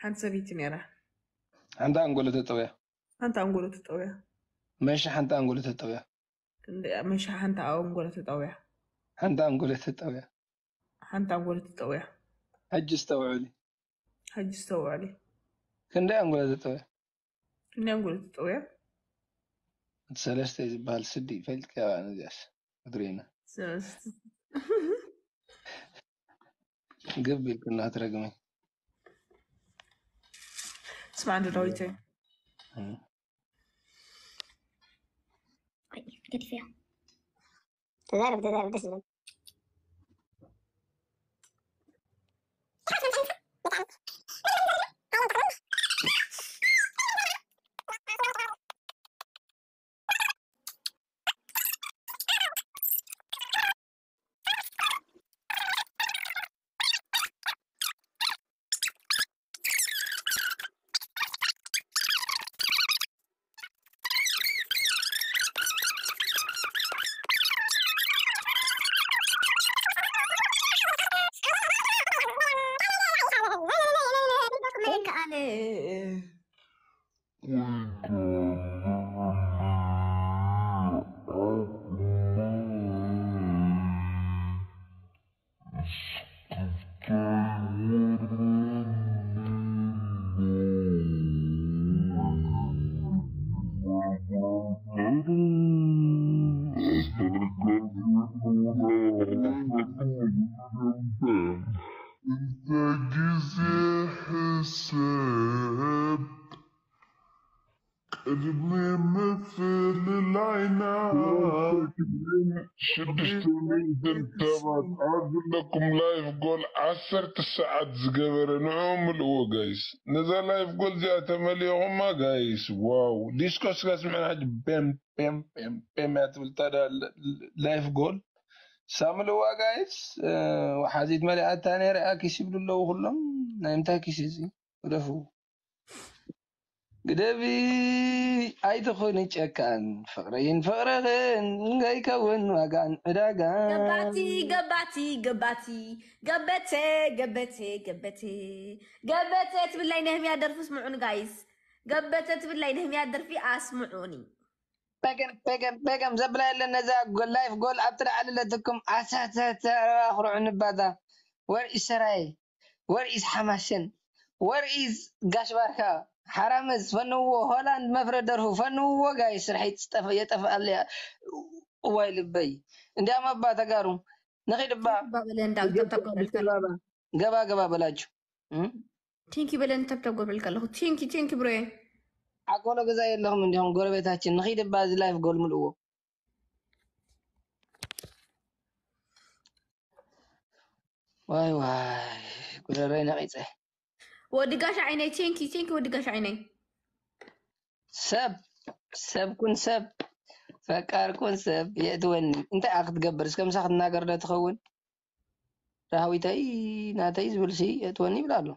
ሓንቲ ሰበይቲ ነይራ። ሓንቲ ኣንጎሎ ተጠውያ። ሓንቲ ኣንጎሎ ተጠውያ። መሻ ሓንቲ ኣንጎሎ ተጠውያ። ክንደይ መሻ ሓንቲ ኣንጎሎ ተጠውያ። ሓንቲ ኣንጎሎ ተጠውያ። ሓንቲ ኣንጎሎ ተጠውያ። ሕጂ ዝተውዕሊ። ሕጂ ዝተውዕሊ። ክንደይ ኣንጎሎ ተጠውያ። ክንደይ ኣንጎሎ ተጠውያ። እቲ ሰለስተ ዝበሃል ስዲ ይፈልጥ ከባ ነዚያስ ክትሪእና ግብ ኢልክና ክትረግመኝ። ስማዕ እንዶ ዳዊተይ። ገዲፍያ። ተዛረብ፣ ተዛረብ፣ ደስ ይብል። እንተ ግዜ ሕሰብ ቅድሚ ምፍልላይና። ሽዱሽተ ሚእትን ሰባት ኣብ ዘለኩም ላይፍ ጎል ዓሰርተ ሰዓት ዝገበረ ንዑ ምልእዎ ጋይስ። ነዛ ላይፍ ጎል እዚኣ ተመሊእኹማ ጋይስ። ዋው ዲስኮ ስጋ ስምዕና ሕጂ ቤም ቤም ቤም ቤም እያ ትብል። ታዲያ ላይፍ ጎል ሳምልዋ ጋይስ። ወሓዚት መሊኣታ ነይረ እያ ኪስ ይብሉ ኣለዉ ኩሎም። ናይ ምንታይ ኪስ እዚ? ግደፉ። ግደፊ ኣይትኹኒ ጨካን ፍቕረይን ፍቕርኽን ከይከውን ዋጋን ዕዳጋን። ገባቲ ገባቲ ገባቲ ገበቴ ገበቴ ገበቴ ገበቴ ትብል ናይ ነህምያ ደርፊ ስምዑኒ ጋይስ። ገበቴ ትብል ናይ ነህምያ ደርፊ ኣስምዑኒ። በገም በገም በገም ዘብላ የለን። ነዛ ላይፍ ጎል ኣብቲ ላዕሊ ለትኩም ኣሳተተ ኣረባኽርዑ ንባታ ወር ኢሰራይ ወር ኢዝ ሓማሽን ወር ኢዝ ጋሽ ባርካ ሓራምዝ ፈንዎ ሆላንድ መፍረ ደርፉ ፈንዎ ጋይ ስርሐይ የጠፍኣለያ እዋይ ልበይ እንዲያም ኣባ ተጋሩ ንኺድ እባ ባበለ እንዳው ተብተብ ገብልከል ገባ ገባ በላችሁ ቲንኪ በለን ተብተብ ገብልከ ኣለኹ ቲንኪ ቲንኪ ብሮየ ዓቆሎ ገዛ የለኹም እንዲኹም ጎረቤታችን ንኺድ እባ እዚ ላይፍ ጎል ምልእዎ ዋይ ዋይ ጉረረይ ነቂፀ ወዲ ጋሽ ዓይነይ ቲንኪ ቲንኪ ወዲ ጋሽ ዓይነይ ሰብ ሰብ ኩን ሰብ ፈቃር ኩን ሰብ የእትወኒ እንታይ ኣ ክትገብር እስከ ምሳ ክትናገር ዶ ትኸውን ራህዊተይ ናተይ ዝብል ሲ የእትወኒ ይብል ኣሎ